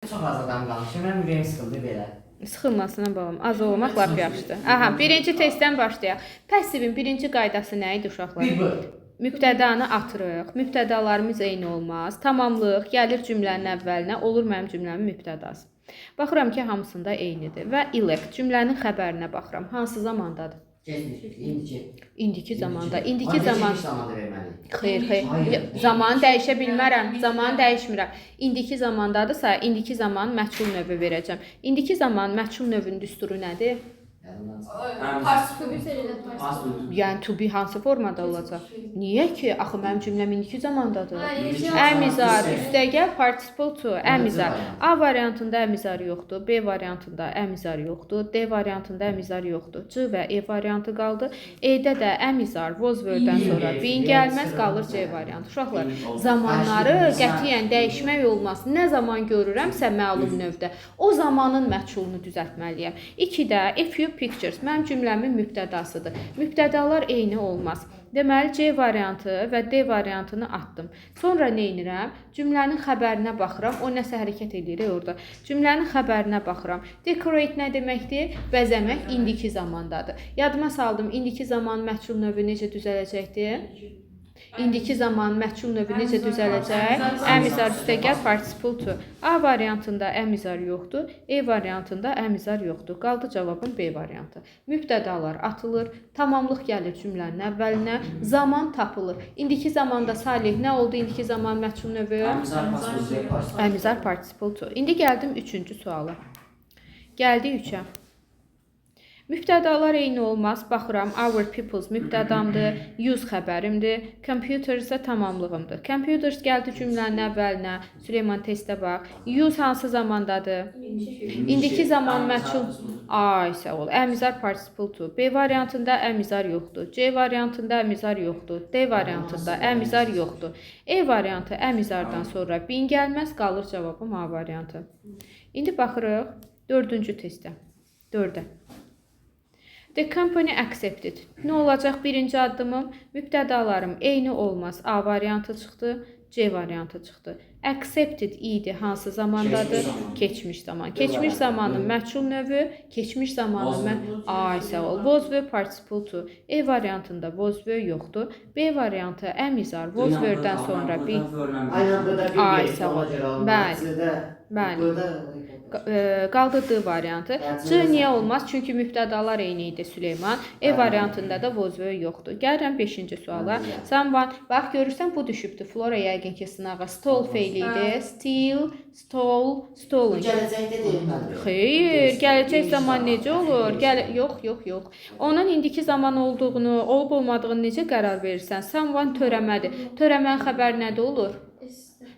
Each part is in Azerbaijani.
Çox az adam qalmış. Mənim ürəyim sıxıldı belə. Sıxılmasın ha balam. Az olmaq lap yaxşıdır. Aha, birinci testdən başlayaq. Passivin birinci qaydası nə idi uşaqlar? 1B. Mübtədanı atırıq. Mübtədalarımız eyni olmaz. Tamamlıq gəlir cümlənin əvvəlinə, olur mənim cümləmin mübtədası. Baxıram ki, hamısında eynidir və elect cümlənin xəbərinə baxıram. Hansı zamandadır? Keçmiş, indiki. İndiki zamanda. İndiki Amma zaman. Keçmiş zamanda verməliyik. Xeyr, xeyr. Hayır. Zamanı dəyişə bilmərəm. Zamanı dəyişmirəm. İndiki zamandadırsa, indiki zaman məhsul növü verəcəm. İndiki zaman məhsul növünün düsturu nədir? Yadımdan çıxdı. Participle. Yəni to be hansı formada olacaq? Niyə ki? Axı mənim cümləm indiki zamandadır. Hayır. Əmizar, üstəgəl participle to, əmizar. variantı. A variantında əmizar yoxdur, B variantında əmizar yoxdur, D variantında əmizar yoxdur. C və E variantı qaldı. E-də də əmizar was were-dən sonra being gəlməz, qalır C variantı. Uşaqlar, zamanları qətiyyən dəyişmək olmaz. Nə zaman görürəmsə məlum növdə, o zamanın məhsulunu düzəltməliyəm. 2-də a few pictures mənim cümləmin mübtədasıdır. Mübtədalar eyni olmaz. Deməli C variantı və D variantını atdım. Sonra nə edirəm? Cümlənin xəbərinə baxıram. O nəsə hərəkət eləyir orada. Cümlənin xəbərinə baxıram. Decorate nə deməkdir? Bəzəmək indiki zamandadır. Yadıma saldım. İndiki zaman məhsul növü necə düzələcəkdir? İndiki zaman məhsul növü necə düzələcək? Əmizar üstəgəl participle to. A variantında əmizar yoxdur, E variantında əmizar yoxdur. Qaldı cavabın B variantı. Mübtədalar atılır, tamamlıq gəlir cümlənin əvvəlinə, zaman tapılır. İndiki zamanda Salih nə oldu? İndiki zaman məhsul növü? Əmizar participle to. İndi gəldim üçüncü suala. Gəldik üçə. Mübtədalar eyni olmaz. Baxıram, our peoples mübtədamdır, use xəbərimdir, computers isə tamamlığımdır. Computers gəldi cümlənin əvvəlinə. Süleyman testə bax. Use hansı zamandadır? İndiki zaman məhsul. Ay, sağ ol. Əmizar participle to. B variantında əmizar yoxdur. C variantında əmizar yoxdur. D variantında əmizar yoxdur. E variantı əmizardan sonra bin gəlməz, qalır cavabım A variantı. İndi baxırıq dördüncü testə. Dördə. The company accepted. Nə olacaq birinci addımım? Mübtədalarım eyni olmaz. A variantı çıxdı, C variantı çıxdı. Accepted idi hansı zamandadır? Keçmiş zaman. Keçmiş zaman. D Keçmiş variantı. zamanın məhsul növü, keçmiş zamanın Ay, sağ ol. Was were participle to. E variantında was were yoxdur. B variantı əmizar was were-dən sonra bir Aynen burada bir Ay, verdi, sağ ol. ona görə olmaz. Bəli. C-də, Bəli. B-də Qaldı D variantı. Bəli, C niyə olmaz? Çünki mübtədalar eyni idi Süleyman. E Bəli. variantında da was were yoxdur. Gəlirəm 5-ci suala. Bəli. Someone, bax görürsən bu düşübdü. Flora yəqin ki sınağa stole feili idi. Steal, stole, Bu stolen. gələcəkdə deyilməlidir. Xeyr, gələcək İndiki zaman zaman. necə olur? Gəl yox, yox, yox. Onun indiki zaman olduğunu, olub olmadığını necə qərar verirsən? Someone törəmədir. Törəmənin xəbəri nədə olur?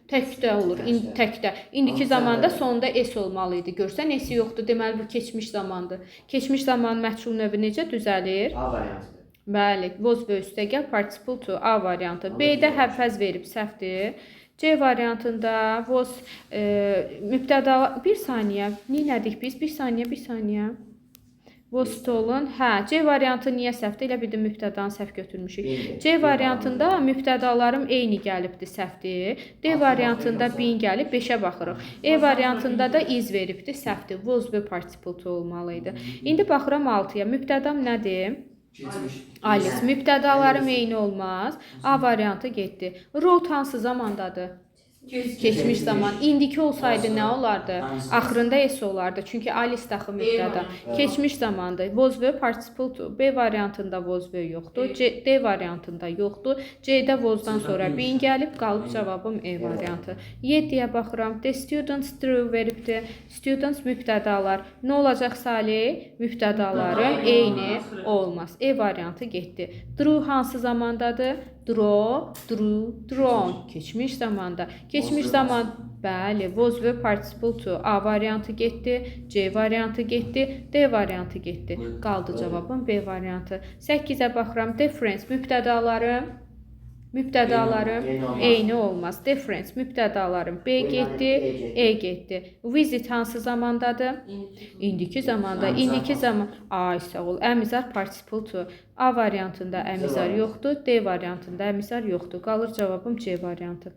Təkdə olur. İndi təkdə. İndiki Amma zamanda sən də- sonda s olmalı idi. Görsən s yoxdur. Deməli bu keçmiş zamandır. Keçmiş zaman məhsul növü necə düzəlir? A variantıdır. Bəli, was və üstəgəl participle to A variantı. Amma B-də düzəlmiş. həvəz verib səhvdir. C variantında was mübtəda bir saniyə. Nə etdik biz? Bir saniyə, bir saniyə. Was stolen. Hə, C variantı niyə səhvdir? Elə bildim mübtədanı səhv götürmüşük. B-dir. C variantında mübtədalarım eyni gəlibdi, səhvdir. D Altı variantında baxırıq, bin gəlib, 5-ə baxırıq. E variantında da is veribdi, səhvdir. Was və participle to olmalı idi. İndi baxıram 6-ya. Mübtədam nədir? Keçmiş. Alice. Mübtədalarım eyni olmaz. A variantı getdi. Wrote hansı zamandadır? Keçmiş zaman. İndiki olsaydı nə olardı? Axırında S olardı. Çünki Alice daxı mübtəda. Keçmiş zamandır. Was were participle to. B variantında was were yoxdur. C, D variantında yoxdur. C-də was-dan sonra bin gəlib, qalıb cavabım E variantı. 7-yə baxıram. The students drew veribdi. Students mübtədalar. Nə olacaq Salih? Mübtədaların eyni olmaz. E variantı getdi. Drew hansı zamandadır? Draw, drew, drawn. Keçmiş zamanda. Keçmiş Was zaman, bəli, was were participle to. A variantı getdi, C variantı getdi, D variantı getdi. Qaldı cavabım B variantı. 8-ə baxıram. Difference mübtədalarım Eyni olmaz. eyni olmaz. Difference mübtədalarım B Bu yəni getdi, E getdi. E getdi. Visit hansı zamandadır? İndiki zamanda. Əmizar İndiki zaman. Ay, sağ ol. Əmizar participle to. A variantında əmizar variantı. yoxdur, D variantında əmizar yoxdur. Qalır cavabım C variantı.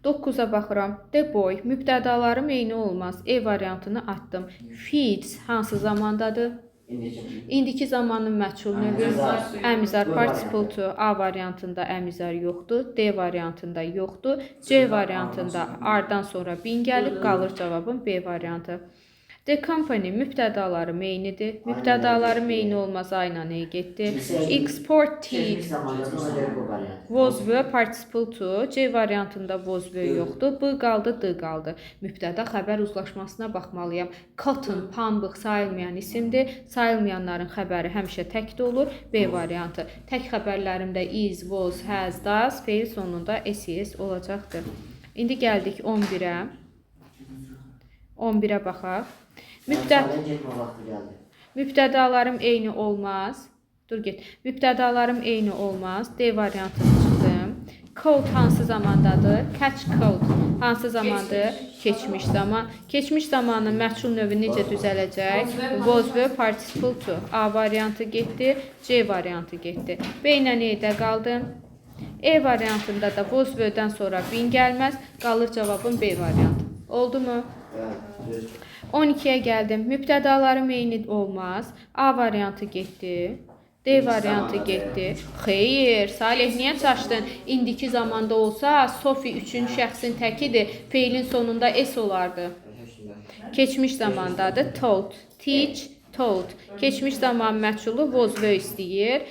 9-a baxıram. The boy mübtədalarım eyni olmaz. E variantını atdım. Feeds hansı zamandadır? İndiki. İndiki zamanın məchul növü. Am is are. Am is are B participle to. A variantında am is are yoxdur. D variantında yoxdur. C variantında are-dan sonra been gəlib, qalır cavabım B variantı. The company mübtədalarım eynidir. Mübtədalarım eyni olmaz, A ilə E getdi. Exported Keçmiş zamanda ona görə bu variant. was were participle to. C variantında was were yoxdur. B qaldı, D qaldı. Mübtəda xəbər uzlaşmasına baxmalıyam. Cotton, pambıq sayılmayan isimdir. Sayılmayanların xəbəri həmişə təkdə olur. B variantı. Tək xəbərlərimdə is, was, has, does feil sonunda s, es olacaqdır. İndi gəldik 11-ə. 11-ə baxaq. Mübtəda getmə vaxtı gəldi. Mübtədalarım eyni olmaz. Dur get. Mübtədalarım eyni olmaz. D variantını çıxdım. Caught hansı zamandadır? Catch caught hansı zamandır? Keçmiş zaman. Keçmiş zamanın məchul növü necə düzələcək? Was were participle to. A variantı getdi, C variantı getdi. B ilə E-də qaldım. E variantında da was were-dən sonra been gəlməz. Qalır cavabım B variantı. Oldu mu? Evet, düz. 12-yə gəldim. Mübtədalarım eyni olmaz. A variantı getdi. D İndiki variantı zamanda getdi. Xeyr, Salih, niyə çaşdın? İndiki zamanda olsa, Sofi üçüncü şəxsin təkidir. Feilin sonunda s olardı. Keçmiş zamandadır. Taught, teach, taught. Keçmiş zaman məchulu was were istəyir.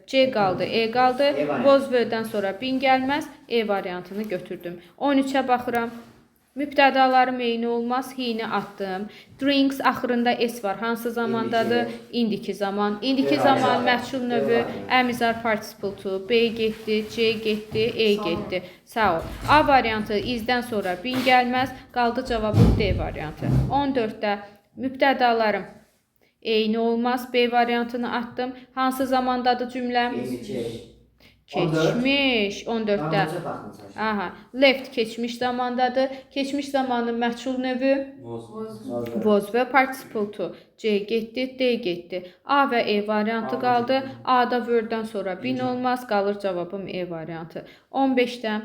C qaldı, E qaldı. E variantı. Was were-dən sonra been gəlməz. E variantını götürdüm. 13-ə baxıram. Mübtədalarım eyni olmaz. He-ni atdım. Drinks axırında s var. Hansı zamandadır? İndiki zaman. İndiki E zaman variantı. məchul E növü variantı. am is are participle to. B getdi, C getdi, E getdi. Sağ ol. A variantı is-dən sonra been gəlməz. Qaldı cavabım D variantı. 14-də mübtədalarım eyni olmaz. B variantını atdım. Hansı zamandadır cümləm? İndiki. Keçmiş. 14-də. 14-ə baxın Saşa. Aha, left keçmiş zamandadır. Keçmiş zamanın məchul növü Was. was və participle to. C getdi, D getdi. A və E variantı A qaldı. getdi. A-da were-dən sonra been olmaz. Qalır cavabım E variantı. 15-də.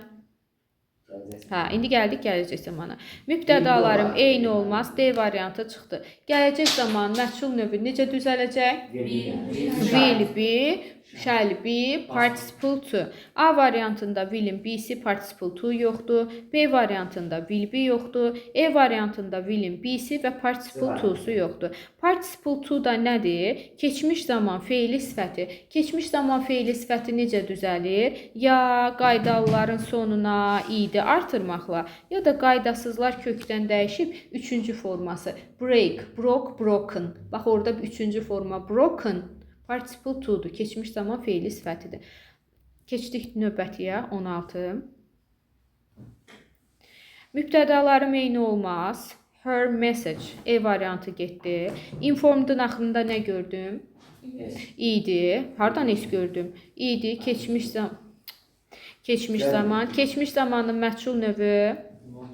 Hə, indi gəldik gələcək zamana. Mübtədalarım eyni olmaz. D variantı çıxdı. Gələcək zaman məchul növü necə düzələcək? Will be, shall be, participle to. A variantında will-in be-si participle to yoxdur. B variantında will be yoxdur. E variantında will-in be-si və participle to-su yoxdur. Participle to da nədir? Keçmiş zaman feili sifəti. Keçmiş zaman feili sifəti necə düzəlir? Ya qaydalıların sonuna ed artırmaqla, ya da qaydasızlar kökdən dəyişib üçüncü forması break, broke, broken. Bax orada bir üçüncü forma broken participle to-dur. Keçmiş zaman feili sifətidir. Keçdik növbətiyə, 16. Mübtədalarım eyni olmaz. Her message E variantı getdi. Informed-ın axırında nə gördüm? İdi. Hardan S gördüm? İdi. Keçmiş zaman. Keçmiş zaman. Keçmiş zamanın məchul növü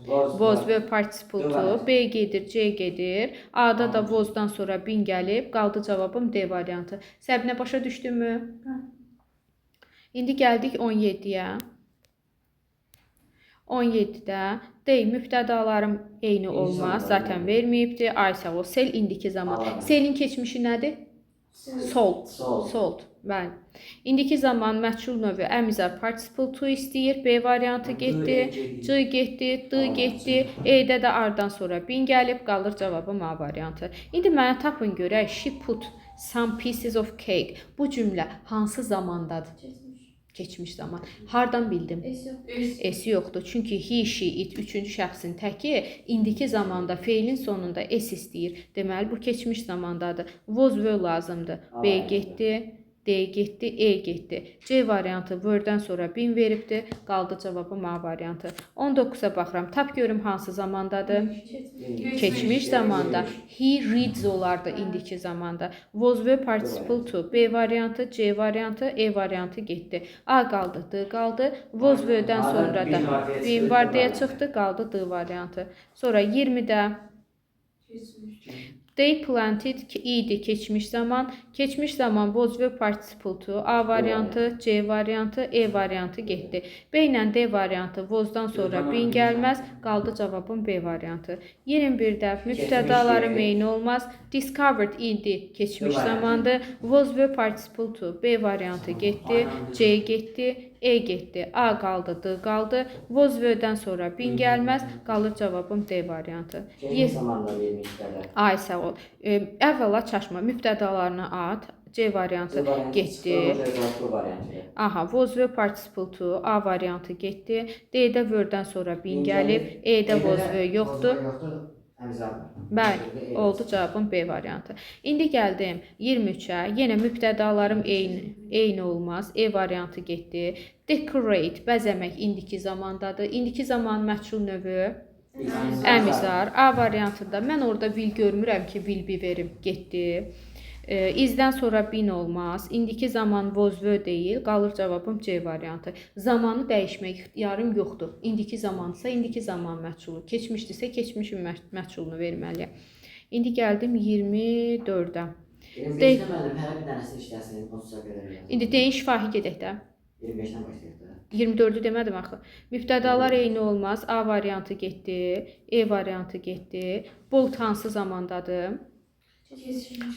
was və participle to. B gedir, C gedir. A-da da was-dan sonra been gəlib. Qaldı cavabım D variantı. Səbinə, başa düşdünmü? İndi gəldik 17-yə. 17-də D mübtədalarım eyni olmaz. Zamanda. Zaten verməyibdi. Ay sağ ol. Sell indiki zaman. A. Sell-in keçmişi nədir? Sold. Sold. Sold. Bəli. İndiki zaman məchul növü am is are participle to istəyir. B variantı getdi. C getdi, D getdi. E-də də are-dan sonra been gəlib, qalır cavabım A variantı. İndi mənə tapın görək she put some pieces of cake. Bu cümlə hansı zamandadır? Keçmiş. Keçmiş zaman. Hardan bildim? S yox. S yoxdur. Çünki he, she, it üçüncü şəxsin təki indiki zamanda feilin sonunda s istəyir. Deməli bu keçmiş zamandadır. Was were lazımdır. A B variantı. getdi, D getdi, E getdi. C variantı were-dən sonra been veribdi. Qaldı cavabım A variantı. 19-a baxıram. Tap görüm hansı zamandadır? Keçmiş. Keçmiş zamanda. He reads olardı indiki zamanda. Was were participle to. B variantı, C variantı, E variantı getdi. A qaldı, D qaldı. Was were-dən A-dan sonra da been var deyə been çıxdı, var D deyə variantı. çıxdı, qaldı D variantı. Sonra 20-də Keçmiş. They planted idi keçmiş zaman. Keçmiş zaman was verb participle to. A variantı, C variantı, E variantı getdi. B ilə D variantı was-dan sonra been gəlməz. Qaldı cavabın B variantı. 21-də mübtədalarım eyni olmaz. Discovered idi keçmiş zamandır. Was verb participle to. B variantı getdi. C getdi. E getdi. A qaldı, D qaldı. Was verb-dən sonra been gəlməz. Qalır cavabım D variantı. Keçmiş zamanda 22-də. Ay sağ ol. Əvvəla çaşma. Mübtədalarını at. C variantı getdi. Bu variantı. Aha, was verb participle to A variantı getdi. D-də were-dən sonra been gəlib. E-də was verb yoxdur. Əmizar var. Bəli, oldu cavabım B variantı. İndi gəldim 23-ə. Yenə mübtədalarım eyni olmaz. E variantı getdi. Decorate, bəzəmək indiki zamandadır. İndiki zaman məhsul növü əmizar. A variantında mən orada will görmürəm ki, will be verim. Getdi. İzdən sonra been olmaz. İndiki zaman was were deyil. Qalır cavabım C variantı. Zamanı dəyişmək ixtiyarım yoxdur. İndiki zamansa indiki zaman məhsulu. Keçmişdirsə keçmişin məhsulunu verməliyəm. İndi gəldim 24-ə. 25-də müəllim hər bir dənəsini işləsin, 30-a qədər yazın. İndi deyin şifahi gedək də. 25-dən başlayaq da. 24-ü demədim axı. Mübtədalar eyni olmaz. A variantı getdi. E variantı getdi. Both hansı zamandadır?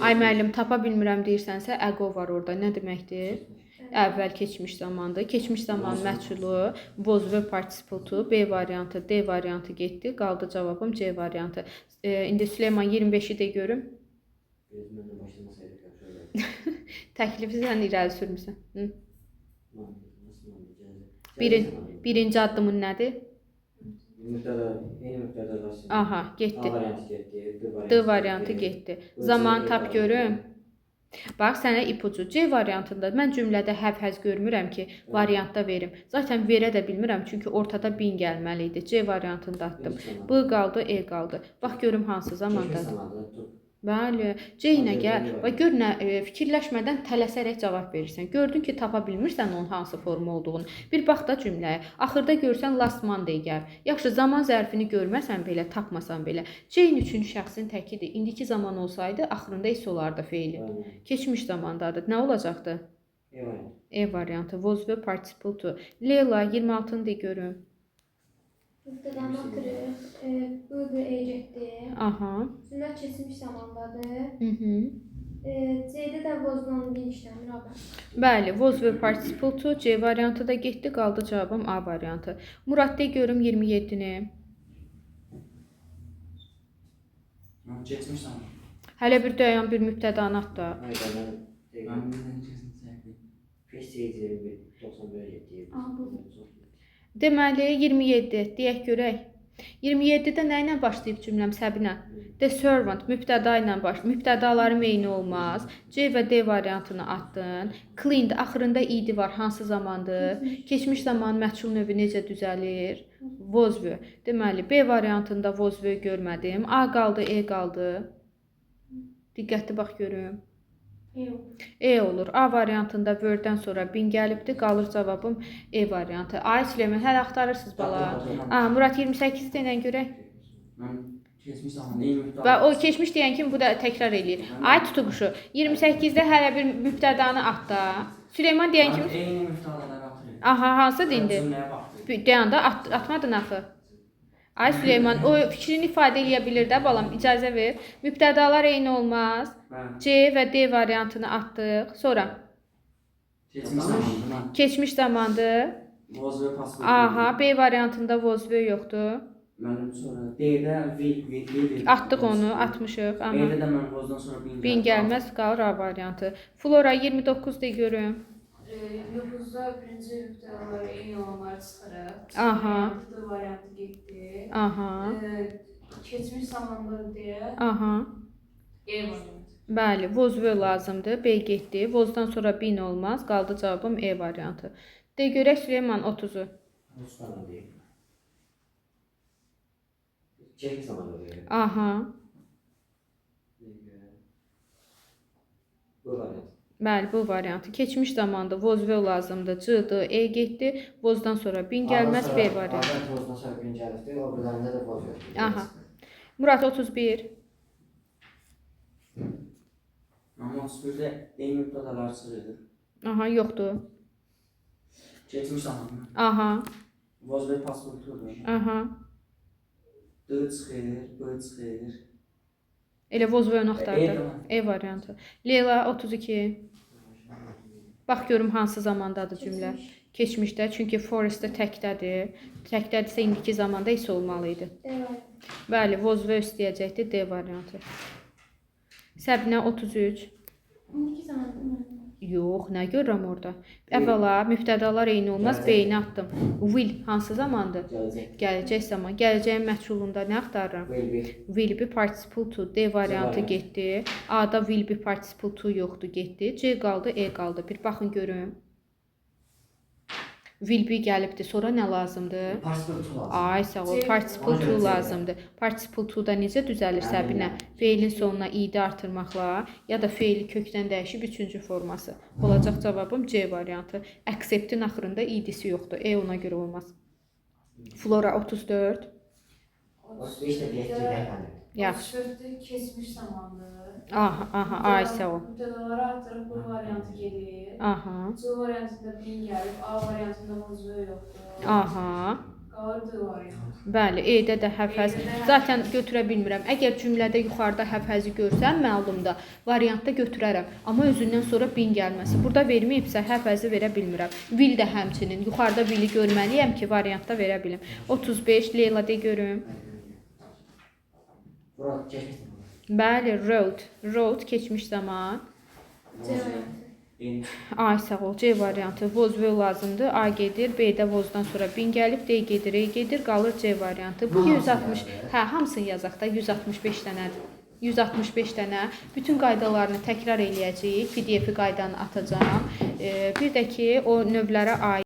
Ay müəllim, tapa bilmirəm deyirsənsə, əqo var orada. Nə deməkdir? Əvvəl keçmiş zamandır. Keçmiş zaman məhsulu was verb participle to B variantı, D variantı getdi. Qaldı cavabım C variantı. İndi Süleyman 25-i də görüm. Gözümün önündən başlamasaydıq yaxşı olardı. Təklifi sən irəli sürmüsən. Hı. Nasıl oldu? Birinci addımın nədir? Mübtəda, eyni mübtədalar. Aha, getdi. A variantı getdi, D variantı D variantı getdi. Zaman tap görüm. Bax, sənə ipucu. C variantında mən cümlədə have-has görmürəm ki, variantda verim. Zaten verə də bilmirəm, çünki ortada been gəlməli idi. C variantında atdım. B qaldı, E qaldı. Bax görüm hansı zamandadır. Bəli, C ilə gəl. Və gör nə fikirləşmədən tələsərək cavab verirsən. Gördün ki, tapa bilmirsən onun hansı forma olduğunu. Bir bax da cümləyə. Axırda görsən last Monday gəl. Yaxşı, zaman zərfini görməsən belə, tapmasan belə. C-in üçüncü şəxsin təkidir. İndiki zaman olsaydı, axırında s olardı feili. Keçmiş zamandadır. Nə olacaqdı? E variantı. E variantı. Was verb participle to. Leyla 26-nı de görüm. Mübtədanı atırıq. B, D, E getdi. Aha. Cümlə keçmiş zamandadır. Hı-hı. C-də də was-la bir işləmir abi. Bəli, was verb participle to C variantı da getdi. Qaldı cavabım A variantı. Murad de görüm 27-ni. Keçmiş zaman. Hələ bir dayan, bir mübtədanı at da. Mən birdən keçsin səhvi. Pes 21, 91 getdi. Deməli 27 deyək görək. 27-də nə ilə başlayıb cümləm Səbinə? The servant mübtəda ilə baş. Mübtədalarım eyni olmaz. C və D variantını atdın. Cleaned axırında idi var. Hansı zamandır? Keçmiş zaman məhsul növü necə düzəlir? Was were. Deməli B variantında was were görmədim. A qaldı, E qaldı. Diqqətli bax görüm. E olur. A variantında were-dən sonra been gəlibdi. Qalır cavabım E variantı. Ay Süleyman, hələ axtarırsınız bala. A, Murad 28 denən görək. Mən keçmiş zaman eyni mübtəda. Və o keçmiş deyən kimi bu da təkrar eləyir. Ay tutuquşu, 28-də hələ bir mübtədanı at da. Süleyman deyən kimi Eyni mübtədaları atırıq. Aha, hansı dindi? Cümləyə baxdıq. Deyəndə atmadın axı. Ay Süleyman, o fikrini ifadə eləyə bilir də balam, icazə ver. Mübtədalar eyni olmaz. Bəli. C və D variantını atdıq. Sonra Keçmiş zamandır mən. keçmiş zamandır. Was verb participle. Aha, B variantında was were yoxdur. Mənim sonra D-də will. Atdıq onu, atmışıq. Aha. B-də də mən was-dan sonra been Bin gəlməz, qalır A variantı. Flora 29 de görüm. 29-da birinci mübtədaları eyni olanları çıxarıq. Aha. D variantı getdi. Aha. Keçmiş zamanda deyə Aha. E variantı. Bəli, was were lazımdır. B getdi. Was-dan sonra been olmaz. Qaldı cavabım E variantı. De görək Süleyman 30-u. Tamam deyim. Keçmiş zamanda deyim. Aha. Bu variant. Bəli, bu variantı. Keçmiş zamanda was were lazımdır. C, D, E getdi. Was-dan sonra been gəlməz. B variantı. A'dan was-dan sonra been gəlibdi, o birilərində də was yoxdur. Aha. Murad 31. Amma 31-də eyni mübtədalar çıxır. Aha, yoxdur. Keçmiş zamanda. Aha, Was və possible to-dur. aha. D çıxır, B çıxır. Elə was və onu E axtardı. də. E variantı. Leyla 32. Bax görüm hansı zamandadır cümlə. Keçmişdə, çünki Forest-də təkdədir. Təkdədirsə indiki zamanda isə olmalı idi. D variantı. Bəli, was və istəyəcəkdi D variantı. Səbinə 33. İndiki zamanda müəllim. Yox, nə görürəm orada? Əvvəla mübtədalar eyni olmaz, Gələcək. B-ni atdım. Will hansı zamandır? Gələcək. Gələcək zaman. Gələcəyin məhsulunda nə axtarıram? Will be. Will be participle to D variantı variantı. getdi. A-da will be participle to yoxdur, getdi. C qaldı, E qaldı. Bir baxın görüm. Will be gəlibdi. Sonra nə lazımdır? Participle to lazım. Ay sağ ol. C. Participle Ona to görə C. lazımdır. Participle to-da necə düzəlir Səbinə? Feilin sonuna id artırmaqla ya da feili kökdən dəyişib üçüncü forması. Olacaq cavabım C variantı. Accept-in axırında id-si yoxdur. E ona görə olmaz. Flora 34. 35 də deyək ki, rəhbərlik. Yaxşı. 34-də keçmiş zamandır. Aha, aha, ay sağ ol. Mübtədaları artırıb B variantı gedir. Aha. C variantında bin gəlib, A variantında was were yoxdur. Aha. Qalır D variantı. Bəli, E-də də həfəz. E-də də Zaten götürə bilmirəm. Əgər cümlədə yuxarıda həfəzi görsəm, məlumda variantda götürərəm. Amma özündən sonra bin gəlməsi. Burada verməyibsə həfəzi verə bilmirəm. Will də həmçinin. Yuxarıda will-i görməliyəm ki, variantda verə bilim. 35 Leyla de görüm. Bura keçmiş zaman. Bəli, wrote. Wrote keçmiş zaman. C variantı. Eyni. Ay sağ ol. C variantı. Was were lazımdır. A gedir, B-də was-dan sonra bin gəlib, D gedir, E gedir, qalır C variantı. Bu Bu hamısını 160. yazaq. Hə, hamısını yazaq da 165 dənədir. 165 dənə. Bütün qaydalarını təkrar eləyəcəyik. PDF-i qaydanı atacağam. Bir də ki, o növlərə aid